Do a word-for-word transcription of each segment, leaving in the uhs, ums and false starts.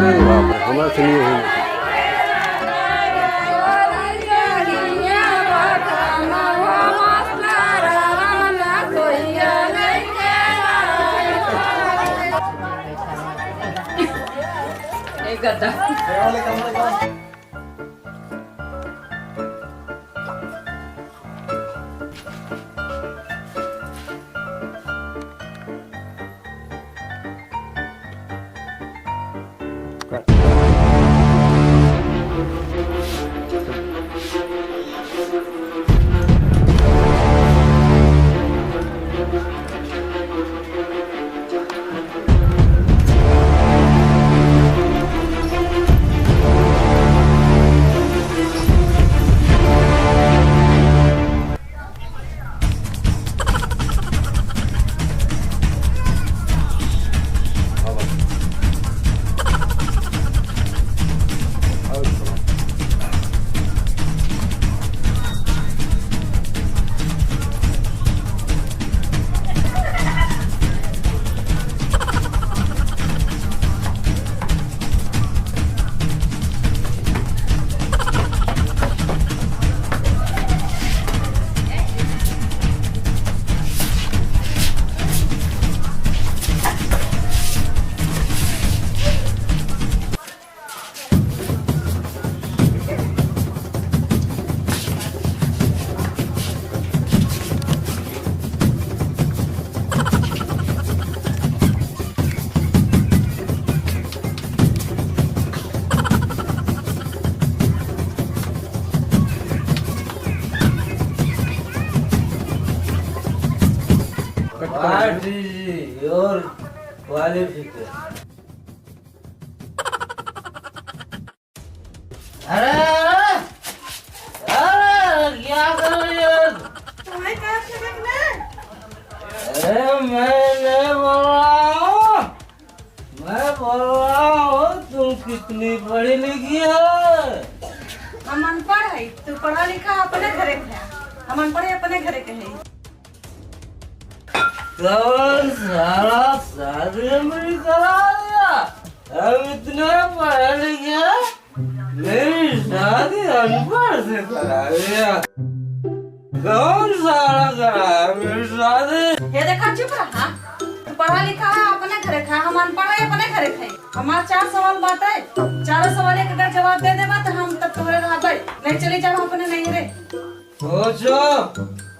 बाप रे, हमरा से नहीं होई। एक गद्दा। What is your qualification? अरे, अरे, अरे, अरे, क्या कर रही हो? तुम्हें क्या समझना है? अरे, मैं नहीं बोल रहा हूँ, मैं बोल रहा हूँ, तुम कितनी पढ़ी लिखी हो? हम अनपढ़ है, तू पढ़ा लिखा अपने घरे के है, हम अनपढ़ है अपने घरे के है। कौन साला शादी हमरी करा दिया? हम इतने पढ़े लिखे, मेरी शादी अनपढ़ से करा दिया। कौन साला कराया मेरी शादी? ये देखा, चुप रहा। तू पढ़ा लिखा है, अपने घरे खा, हम अनपढ़ है, अपने घरे खाई। हमार चार सवाल बाटे, चारों सवाल एक अगर जवाब दे देबा तो हम तब तोहरे रहबे, नहीं चली जाओ अपने नैहरे। सोचो,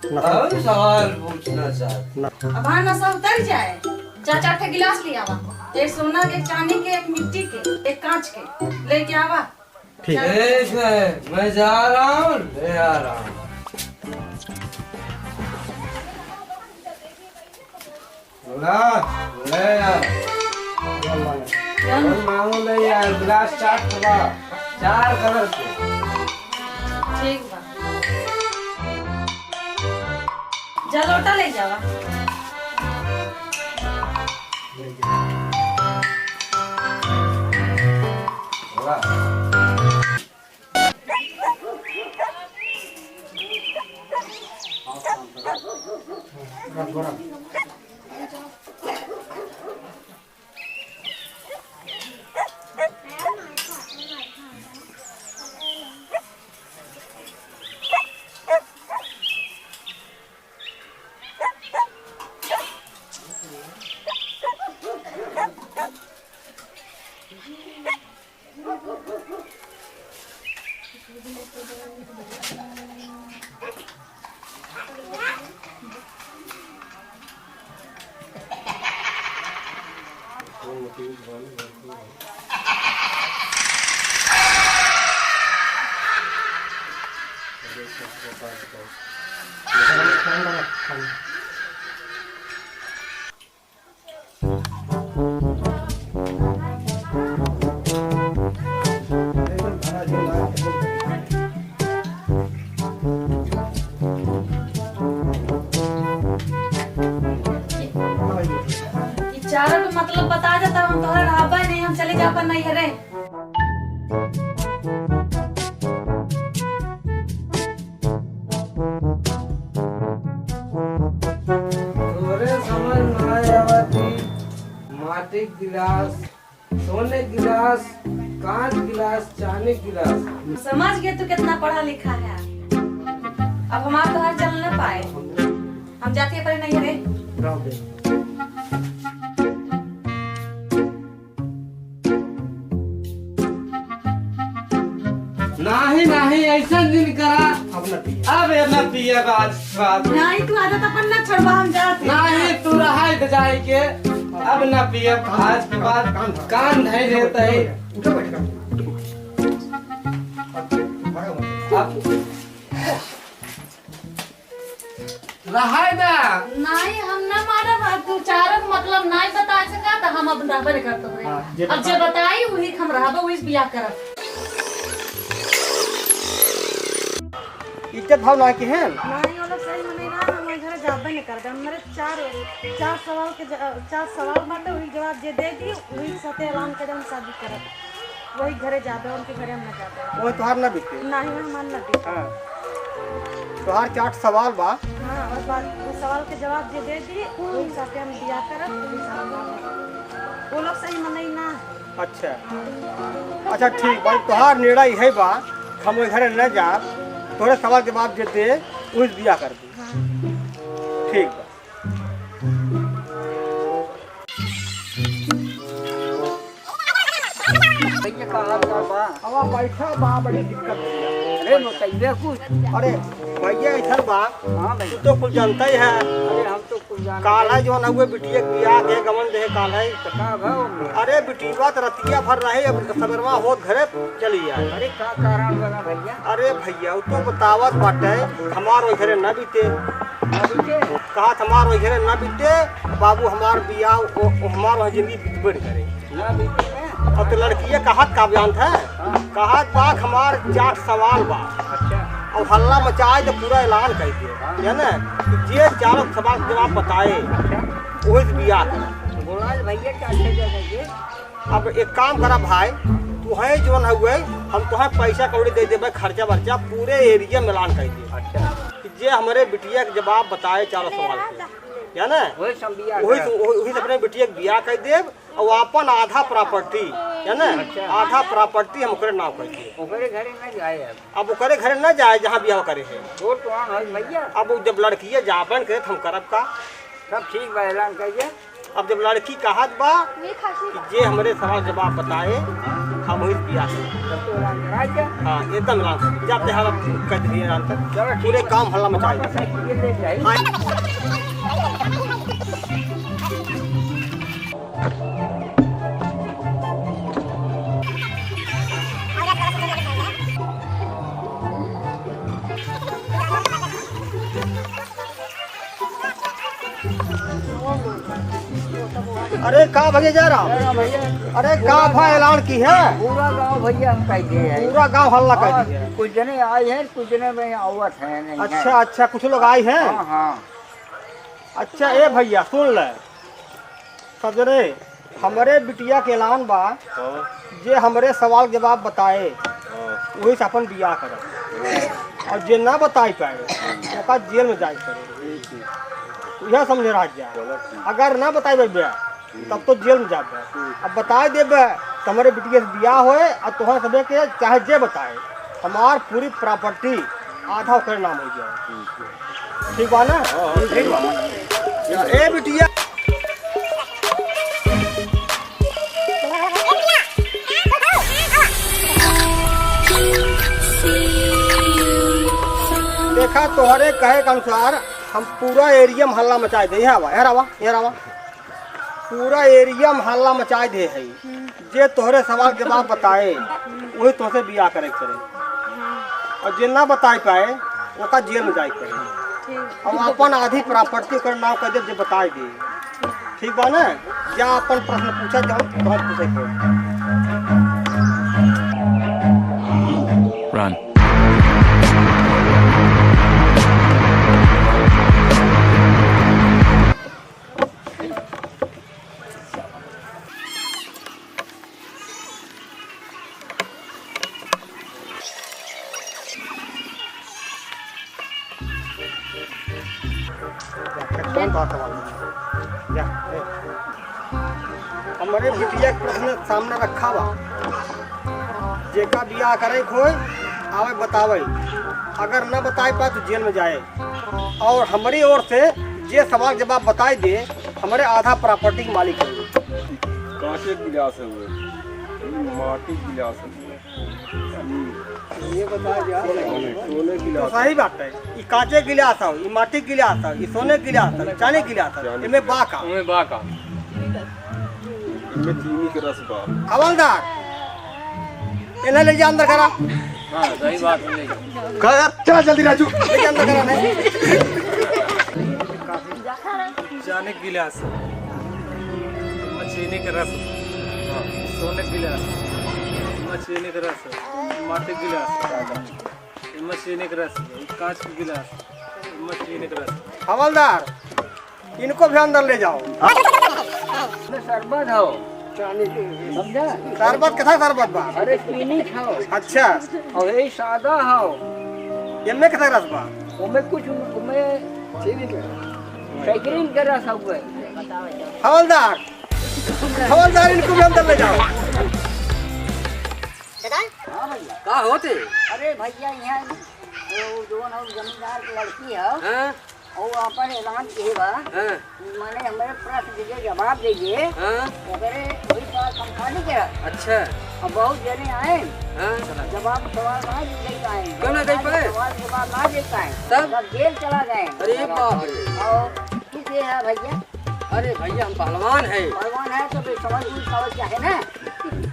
ना। हम सवाल पूछना चाहते। ना। अब हाँ, नशा उतर जाए। चार चार ठे गिलास ले आवा, एक सोना के, एक चांदी के, एक मिट्टी के, एक कांच के, लेके आवा। ठीक। ठीक है, मैं जा रहा हूँ, ले आ रहा हूँ। बोला, ले यार। चल। चल मांगो ले यार, गिलास चार ठो बा, चार कलर के। ठीक बा। जा लोटा ले जावा। ले जा। बोला। ई चारों के मतलब बता दे, तब हम तोहरे रहबे नहीं, हम चले जाबे नैहरे। तोरे समझ में आए आवत ही, माटी के गिलास, सोने के गिलास, कांच गिलास, चांदी गिलास। समझ गए तू कितना पढ़ा लिखा है। अब हमार तोहार चल न पाए। हम जाती है पहले नैहरे। रहो बे। नाही, नाही, ऐसा दिन करा। अब न पिए। अब ये न पिए, बात, बात। नाही, तू आदत अपन न छोड़बा, हम जात ही। नाही, तू रहा इधर जाए के। अब न पिए, आज के बाद कान धर लेते हैं। उठो, बैठ, उठो। अब रहाय दा। नाही, हम ना मानब, अब तू चारन मतलब नाही बताए सका, त हम अब रहबे नहीं करत रहे। हाँ, जे अब जे बताई, वही हम रहबे, वही बियाह करब। इज्जत भाव ना के है? नाही, वो लोग सही मने ना, हम वही घरे जाबे नहीं करबे। हमरे चार, चार सवाल के ज-, चार सवाल बाटे, वही जवाब जे दे दी, वही साथे ऐलान करे, हम शादी करब। वही घरे जाबे, उनके घरे हम ना जाबे। वही तोहार ना बीते? नाही, वही हमार ना बीते। हाँ। तोहार चार सवाल बा। हाँ, और बात, वो सवाल के जवाब जे दे दी, वही साथे हम बियाह करब, वही साथे हम रहब। वो लोग सही मनई ना है। अच्छा। अच्छा, ठीक बा, तोहार निर्णय है बा, हम वही घरे ना जाब, तोहरे सवाल जवाब जे दे, वही बियाह करबे। हाँ। ठीक बा। भैया, का हाल चाल बा? अब बैठा बा, बड़ी दिक्कत है। अरे, बताइए कुछ। अरे, भैया, ऐसा बा, हाँ भाई। तू तो कुछ जानता ही है। अरे, हम तो कुछ जानता काल है ही। जो ना हुए बिटिया के बियाह के गमन दे काल है। तो का भाव? अरे, बिटिया तो रतिया भर रहे, अब सबेरवा होत घरे चली आए। अरे, का कारण बना भैया? अरे भैया, उ तो बतावत बाटे, हमार वही घरे ना बीते। ना बीते? कहा हमार वही घरे ना बीते, बाबू हमार बियाह, ओ, ओ, हमार वही जिंदगी बीतबे न करे। ना बीते ना? अब तो लड़किया कहत का बयान था, हाँ। कहत बा हमार चार सवाल बा। अच्छा। और हल्ला मचाए तो पूरा ऐलान कर दिए, हाँ। है ना? कि जे चारों सवाल के जवाब बताए, अच्छा। वही से बियाह करे। तो बोला भैया, क्या अच्छा जगह ये? अब एक काम करा भाई, तुहे जौन हउए, हम तुहे पैसा कौड़ी दे देबे, खर्चा बर्चा पूरे एरिया में ऐलान कर दे। अच्छा। कि जे हमरे बिटिया के जवाब बताए चारों सवाल के, है ना? वही से हम बियाह वही करब। से, वही, वही से अपने बिटिया के बियाह कर देब, और अपन आधा प्रॉपर्टी, है ना? अच्छा। आधा प्रॉपर्टी हम ओकरे नाम कर देब। ओकरे घरे न जाए अब। अब ओकरे घरे न जाए, जहाँ बियाह करे है। वो तो हम है भैया। अब जब लड़किया जाबन करे, तो हम करब का? सब ठीक बा, ऐलान कर दे। अब जब लड़की कहत बा कि जे हमरे सवाल जवाब बताए, हम वही बियाह करब। तब तो ऐलान कराई जा। हाँ, एकदम ऐलान। जाते हैं, अब कर दिए ऐलान कर। चलो, ठीक पूरे बा। गांव हल्ला मचाए। मोटरसाइकिल ले जाए। हाँ। अरे का भैया जय राम। जय राम भैया। अरे का भा ऐलान की है? पूरा गांव भैया हम कह दिए हैं। पूरा गांव हल्ला कर और दिए हैं। कुछ जने आए हैं, कुछ जने में आवत हैं, नहीं अच्छा, हैं। अच्छा, कुछ लोग आए हैं। हाँ, हाँ। अच्छा, ए भैया सुन ले, सब जने हमरे बिटिया के ऐलान बा, हाँ। जे हमरे सवाल जवाब बताए, हाँ। वही से अपन बियाह करब। और जे ना बताई पाए, ओका जेल में जाए पड़े। ठीक है। यह समझे रह जा। चलो, ठीक। अगर ना बताई भैया, तब तो जेल में जाबे। ठीक। अब बताए देबे, तो हमरे बिटिया से बियाह होए, और तोहरा सबे के चाहे जे बताए, हमार पूरी प्रॉपर्टी आधा ओकरे नाम हो जाए। ठीक है। ठीक बा ना? हाँ, हाँ, ठीक बा। या, ए बिटिया। देखा, तोहरे कहे के अनुसार हम पूरा एरिया में हल्ला मचाए दे। यहाँ आवा, यहाँ आवा, यहाँ आवा। पूरा एरिया में हल्ला मचाए दे है। हम्म। जे तोहरे सवाल के जवाब बताए, हम्म। वही तोहसे बियाह करे के पड़े। हाँ। और जे ना बताए पाए, ओका जेल में जाए के पड़े। ठीक। और अपन आधी प्रॉपर्टी ओकर नाम कर दे, जे बताए दे। ठीक। ठीक बा ना? जा अपन प्रश्न पूछा, जौन तोहर पूछे के। Run. कौन बात है वाला? जा, ए। हमरे बिटिया के प्रश्न सामने रखा बा। जेका बियाह करे के होए, आवे बतावे। अगर न बताए पाए तो जेल में जाए। और हमरी ओर से जे सवाल जवाब बताए दे, हमरे आधा प्रॉपर्टी के मालिक है। कांचे गिलास है वो, माटी गिलास है वो। ये बता दिया। सोने तो गिलास। सही बात है। ई कांचे गिलास हौ, ई माटी गिलास हौ, ई सोने गिलास हौ, ई चांदी गिलास हौ, एमे बा का? एमे बा का? एमे चीनी के रस बा। हवलदार, इन्हें ले जा अंदर करा। हाँ, सही बात है, ले जा। कहा यार, चला जल्दी राजू। ले जा अंदर करा, नहीं। चांदी गिलास, एमे चीनी के रस, सोने गिलास, एमे चीनी के रस, माटी गिलास, एमे चीनी के रस, कांच के गिलास, एमे चीनी के रस। हवलदार, इनको भी अंदर ले जाओ। एमे शरबत हौ। समझा? शरबत कैसा शरबत बा? अरे चीनी हौ। अच्छा। और यही सादा हौ। एमे कैसा रस बा? ओमे कुछ, ओमे चीनी के, शक्करिन के रस हौ। हवलदार, हवलदार, इनको भी अंदर ले जाओ। दादा? हाँ भैया। का होते? अरे भैया, यहाँ वो जौन हौ जमींदार के लड़की है, हाँ? और अपन ऐलान किए बा, हाँ। माने हमरे प्रश्न के जवाब दे दे, हाँ। ओकरे वही सवाल हम खाली के रख। अच्छा। अब बहुत जने आए, हाँ। जवाब सवाल ना दे पाए। क्यों ना दे पाए? सवाल जवाब ना दे पाए। तब? सब जेल चला गए। अरे बाप रे। और तू के है भैया? अरे भैया, हम पहलवान है। पहलवान है तो फिर समझ बूझ समझ चाहे ना।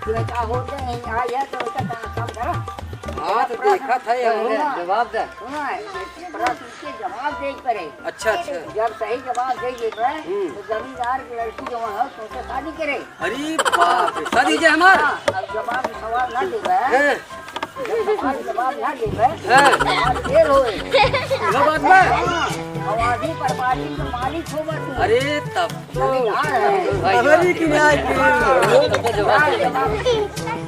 तुम्हें का होते हैं, आ गया तो उसका काम, काम करो। हाँ, तो देखा था ये, सुनो ना। जवाब दे। सुनो ना, प्रश्न के जवाब दे पड़े। अच्छा, अच्छा। जब सही जवाब दे दे पड़े, हम्म। तो जमींदार की लड़की जो है, तुमसे शादी करे। अरे बाप रे, शादी जे हमार? हाँ, अब जवाब सवाल ना दे पड़े। हैं? जब सवाल जवाब ना दे पड़े, हाँ। सवाल फेल होए। इहो बात बा? हाँ, अब आधी प्रॉपर्टी के मालिक होगा तू। अरे तब तो जमींदार है। भाई, अरे की न्याय की। जवाब दे।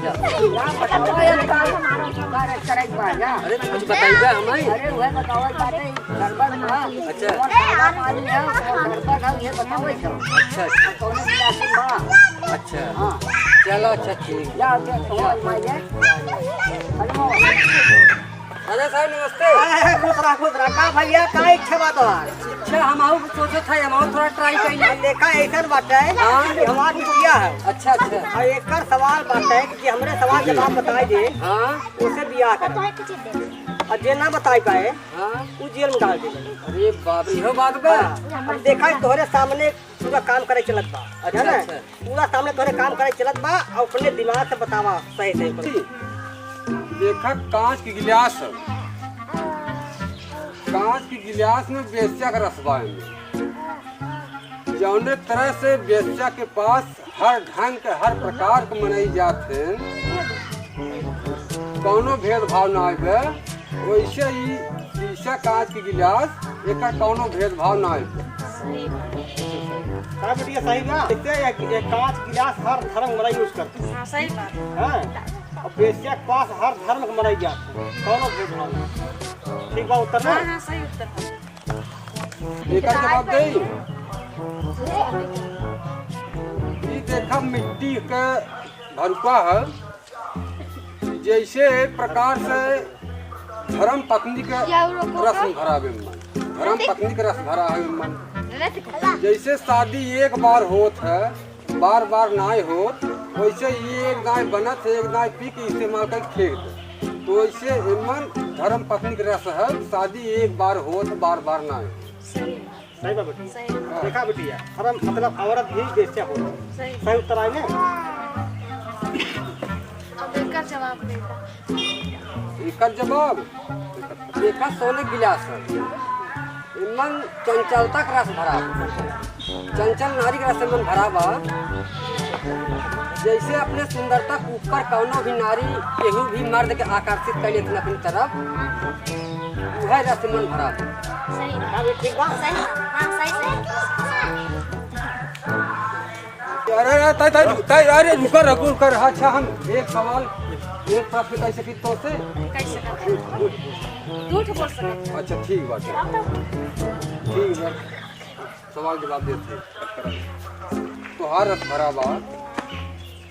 ना बताओ यार, का करे, करे के बा, जा। अरे तो कुछ बताइबा हमें? अरे वह बताओ बात है। शरबत ना। अच्छा। कौन ठंडा पानी है, कौन शरबत है, ये बताओ इसको। अच्छा, अच्छा। कौन गिलास में बा? अच्छा। हाँ। चलो, अच्छा, ठीक। जा, जा, समझ में आ जाए। अरे, अरे साहब, नमस्ते। अरे, खुश रहा, खुश रहा। का भैया, का इच्छा बा तोहार? अच्छा, हम आऊ सोचत है, हम आऊ थोड़ा try कइले। देखा, ऐसन बाटे हाँ। कि हमार बिटिया है। अच्छा, अच्छा। और एकर सवाल बाटे कि हमरे सवाल जवाब बताई दे, हाँ। ओसे बियाह करे। और जे ना बताई पाए, हाँ। उ जेल में डाल देले। अरे बाप रे, इहो बात बा। हाँ, अब देखा, तोहरे सामने पूरा काम करे चलत बा, अच्छा, है ना? अच्छा। पूरा सामने तोहरे काम करे चलत बा, और अपने दिमाग से बतावा सही सही कुल। देखा, कांच के गिलास है, कांच के गिलास में बेस्या का रस बा एमे। जौने तरह से बेस्या के पास हर ढंग के, हर प्रकार के मनई जात हैं, कौनो भेदभाव ना आवे। वैसे ही शीशा कांच के गिलास, एकर कौनो भेदभाव ना आवे। सही बात। का बिटिया सही बा? देखते हैं, एक, एक कांच गिलास हर धर्म के मनई use करते हैं। हाँ, सही बात। हाँ, और बेस्या के पास हर धर्म के मनई जात हैं, कौनो भेदभाव ना। ठीक बा उत्तर ना? हाँ, हाँ, सही उत्तर है। एकर जवाब देई? ई देखा, मिट्टी के भरुका है, जैसे एक प्रकार से धर्म पत्नी के रस्म भरा बे मन, धर्म पत्नी के रस भरा है मन। जैसे शादी एक बार होत है, बार बार नाय होत, वैसे ये एक दाएं बनत है, एक दाएं पी के इस्तेमाल करके फेंक दे। तो वैसे एमन धर्म पत्नी के रस है, शादी एक बार होत, बार बार नाय होत। सही बात। सही बा बेटी। सही। देखा बिटिया, धर्म मतलब औरत भी बेस्या होत है। सही। सही उत्तर आए ना? अब एकर जवाब देता। एकर जवाब, देखा सोने गिलास है। एमन चंचलता के रस भरा बा। चंचल नारी के रस एमन भरा बा। जैसे अपने सुंदरता के ऊपर कौनो भी नारी केहू भी मर्द के आकर्षित कर लेथिन अपनी तरफ, उहे रस एमन भरा बा। सही। का भी ठीक बा? सही। हाँ, सही, सही। अरे, अरे, ताई, ताई, ताई, अरे, रुका, रुका, रुका, अच्छा, हम एक सवाल, एक प्रश्न कह सकी तो से? कह सकत है। झूठ बोल सकत है। अच्छा, ठीक बात है। ठीक बा। सवाल जवाब देते हैं। तोहार रस भरा बा,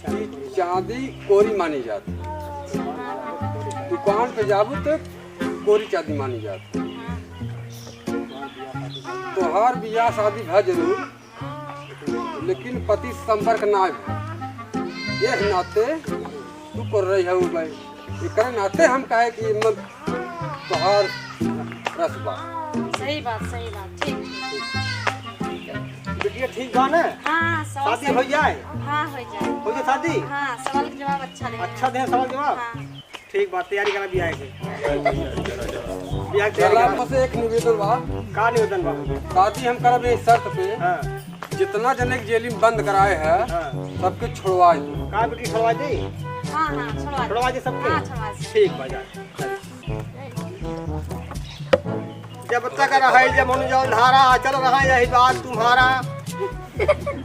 कि चांदी कोरी मानी जात। दुकान पे जाबू तो कोरी चांदी मानी जात। तोहार बियाह शादी भा जरूर, लेकिन पति संपर्क ना भा। ये नाते तू कर रही है भाई, एकरे नाते हम कहे कि मन तोहार रस बा। सही बात, सही बात, ठीक, ठीक। बिटिया ठीक बा ना? हाँ, सब शादी सही। हो जाए? हाँ, हो जाए। हो जाए शादी? हाँ, सवाल के जवाब अच्छा दे। अच्छा दे सवाल जवाब? हाँ। ठीक बात, तैयारी करा बियाह के। बियाह के तैयारी चला, करा। बस एक निवेदन बा। का निवेदन बा? शादी हम करब एक शर्त पे। हाँ। जितना जने के जेल में बंद कराए हैं, हाँ। सबके छोड़वा दो। का बेटी छोड़वा दे? हाँ, हाँ, छोड़वा दे। छोड़वा दे सबके? हाँ, छोड़वा दे। ठीक बा, जा। जब तक रहे जमुन जल धारा, अचल रहा यही बात तुम्हारा।